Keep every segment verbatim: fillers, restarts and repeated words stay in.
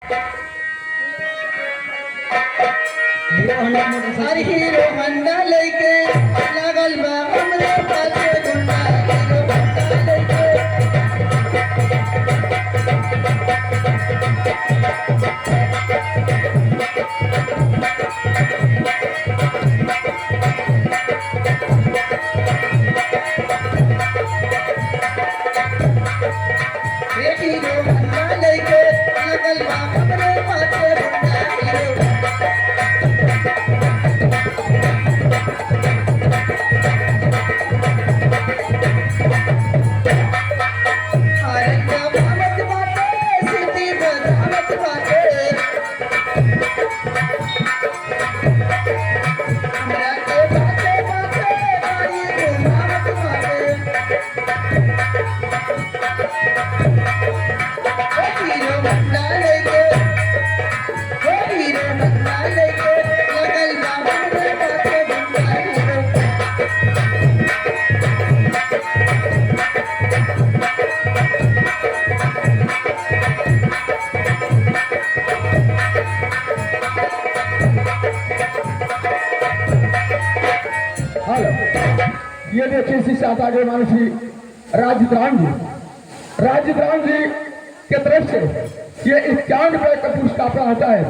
हीरो होंडा मोटरसाइकिल। अरे हीरो होंडा लेके लागल बा हमरे पाछे गुंडा, हीरो होंडा लेके। हेलो, ये देखिए, इसी साथ आगे मानसी राजदराम जी, राजदराम जी के तरफ से ये इक्यावन रुपए का पुरस्कार प्राप्त होता है।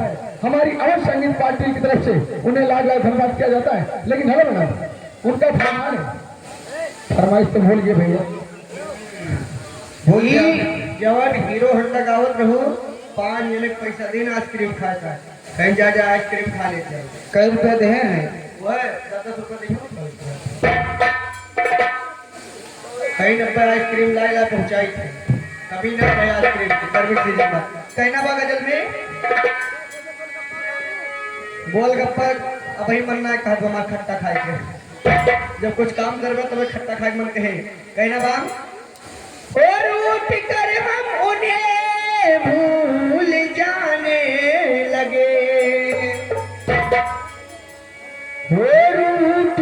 हमारी अवध संगीत पार्टी की तरफ से उन्हें लाख लाख धन्यवाद किया जाता है। लेकिन हेलो मैडम, उनका फरमान है, फरमाइश तो भूल गए भैया। भूल गया। जवन हीरो होंडा गावत रहू, पाँच जने के पैसा देना, आइसक्रीम खाए का। कहीं जा, जा आइसक्रीम खा लेते हैं। कै रुपया देहे हैं? वह दस दस रुपया देहे हैं। कहीं नब्बे आइसक्रीम लाए ला पहुंचाई थे। कभी ना खाए आइसक्रीम की, गर्मी सीजन में। कहना बा गजल में, गोलगप्पा अबही मन ना कहत बा हमार खट्टा खाए के। जब कुछ काम करबे तबे खट्टा खाए के मन कहे। कहना बा, और उठ कर हम उन्हें भूल जाने लगे। वो रूठ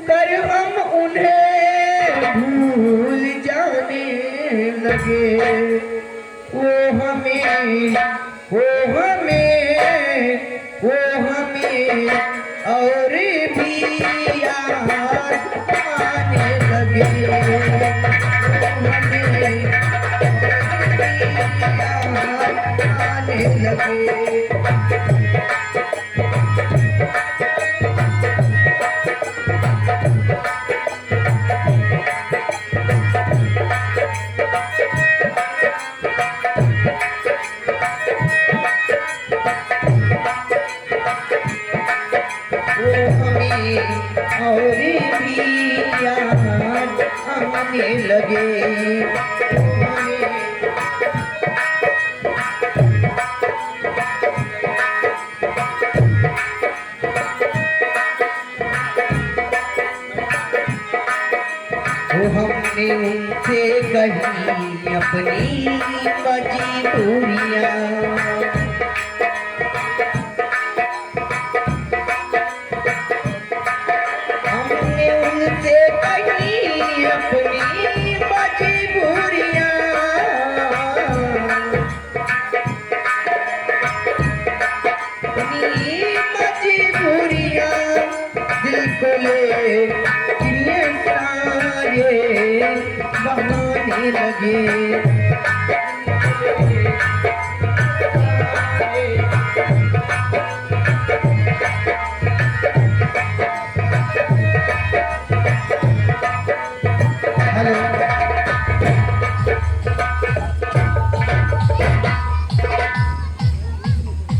कर हम उन्हें भूल जाने लगे। वो हमें, वो हमें, वो हमें और भी याद आने लगे। वो हमें और भी याद आने लगे। वो हमें और भी याद आने लगे। वो हमें वो हमने उनसे कही अपनी मजबूरियाँ। हमने उनसे कही अपनी मजबूरियाँ। अपनी मजबूरियाँ दिल को ले, ये सारे बहाने लगे। हेलो।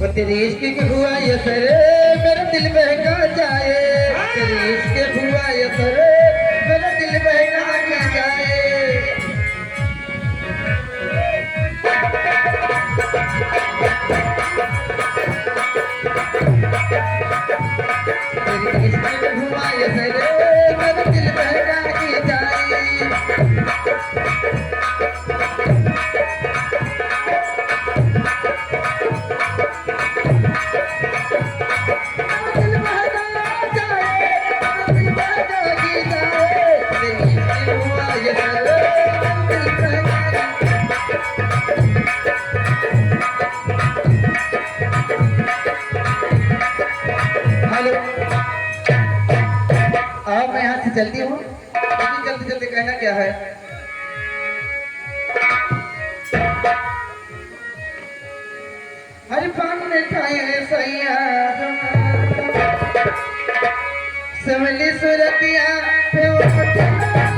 वो तेरे इश्क के हुआ ये सर, मेरा दिल बहका जाए। तेरे इश्क के हुआ ये सर, मेरा दिल बहका जाए। जल्दी हो, जल्दी, जल्दी, जल्दी, कहना क्या है? हरि पान में खाए सैया, सवली सुरतिया पे उठ।